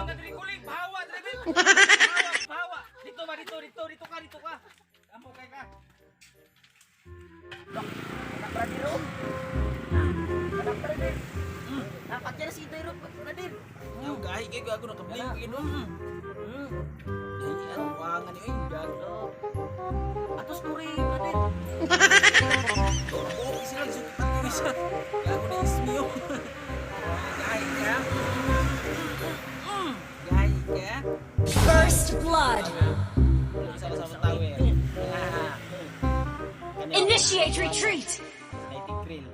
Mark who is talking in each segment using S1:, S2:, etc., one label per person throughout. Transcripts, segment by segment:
S1: Na diri kuling, pahawa diri bil. Pahawa, pahawa. Dito ba dito dito dito ka dito ka. Amo kay ka.
S2: Anak brother oh. Anak brother. Nakatya na si Dairo, brother.
S3: Yo, gahi kay ko ako nakabling kay no. Dahil ang wangan ni oy, gago.
S2: Atos ko rin, brother.
S3: Oo, sila gisukitan ko isa. Gago na ismiyo. Gahi ka. Gahi ka.
S4: First blood.
S3: Sama-sama tao eh.
S4: Initiate retreat.
S3: Nighty grill.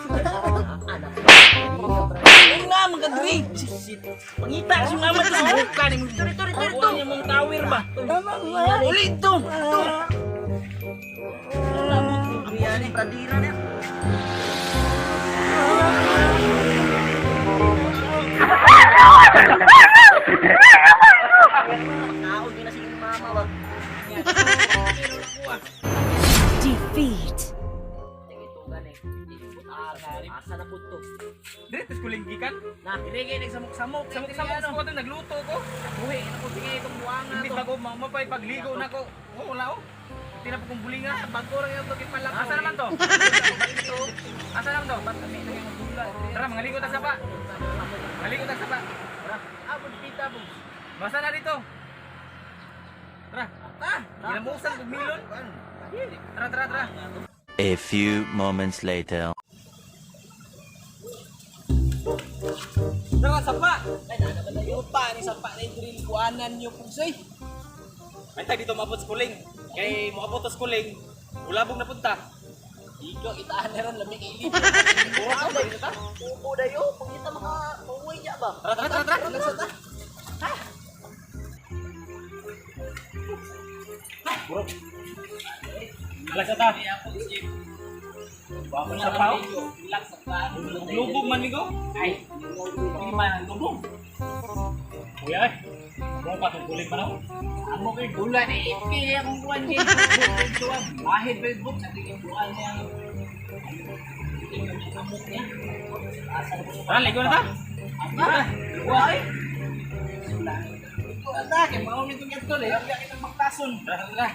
S2: Brother. Anak.
S3: Una mga diri. Pangita sa mga mata sa buka ni mo.
S2: Dito, dito, dito.
S3: Kuha niya mong tawir ba? Uli ito. Ito.
S2: Ang pradira na. Kaon din na sa inyong mama ba?
S4: Defeat.
S2: Itugan eh. Asa na po to?
S1: Diri tis kuling gikan.
S2: Na,
S3: Dili kay nagsamok-samok.
S1: Samok-samok sa ko nagluto ko.
S3: Buhi na ko sige itong buwangan
S1: Imbis
S3: to.
S1: bago mapay pagligo na ko. Oh, wala oh. Hindi na po kong bulinga.
S3: Bago ra gyud to gipalak.
S1: Asa naman to? Asa naman to? Tara, mga ligo ta sapa. Maligo ta sapa.
S3: Abot pita bo.
S1: Basa na dito. Tara.
S3: Ta.
S1: Ginamusan kog milon. Tara, tara, tara.
S5: A few moments later.
S3: Tara sapa. Ay na naman tayo pa ni sapa na drill kuanan niyo pugsoy.
S1: Ay tag dito maabot sa kuling. Kay moabot sa kuling, ulabog na punta.
S3: Ikaw itaan na ron lami kay ilip.
S1: Ura ka dito ta.
S2: Upo dayo, pangita mga pauwi niya ba?
S1: Tara, tara, tara, tara. Bro. Relax ta. Sa pao? Lubog man migo.
S3: Ay, hindi man ang lubog.
S1: Kuya eh. Mo pa tong kuling man oh.
S3: Amo kay gula ni ipi akong kuan kay Mahid Facebook sa tingin buwan niya. Amok niya.
S1: Tara, ligo na ta.
S3: Ama, why? Ito ata kay mao ni tong kadto eh. Kaya kitang magtason.
S1: Tara, tara.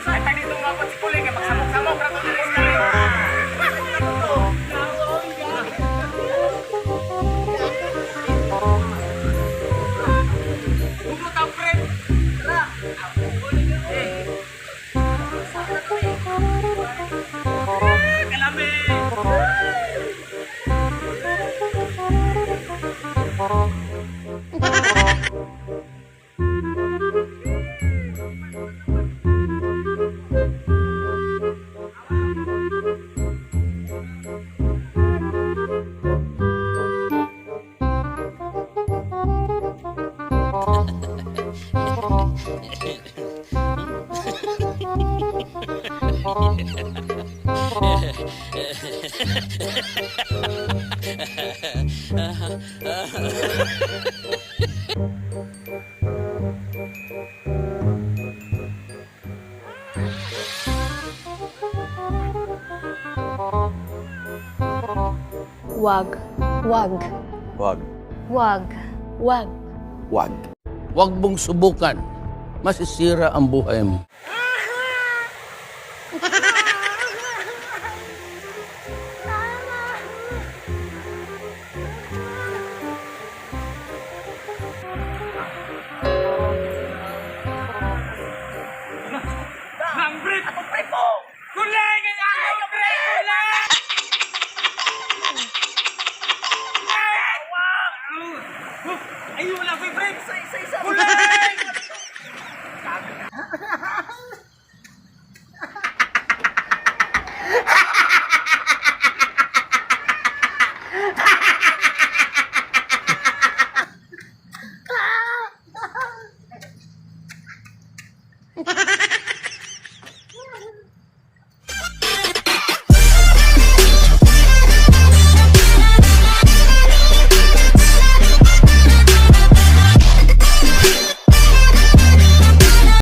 S1: Ay, tag dito maabot si kuling kay magsamok-samok ra to diri sa kuling. Hugot ang friend. Tara. Kalami.
S4: Wag. Wag.
S6: Wag.
S4: Wag. Wag.
S6: Wag.
S7: Huwag mong subukan. Masisira ang buhay mo.
S1: Ang brief. Atong brief mo. Kulay kay ang brief. Kulay. Huh! Ay, wala ko break.
S2: Isa, isa, isa.
S1: Kulay!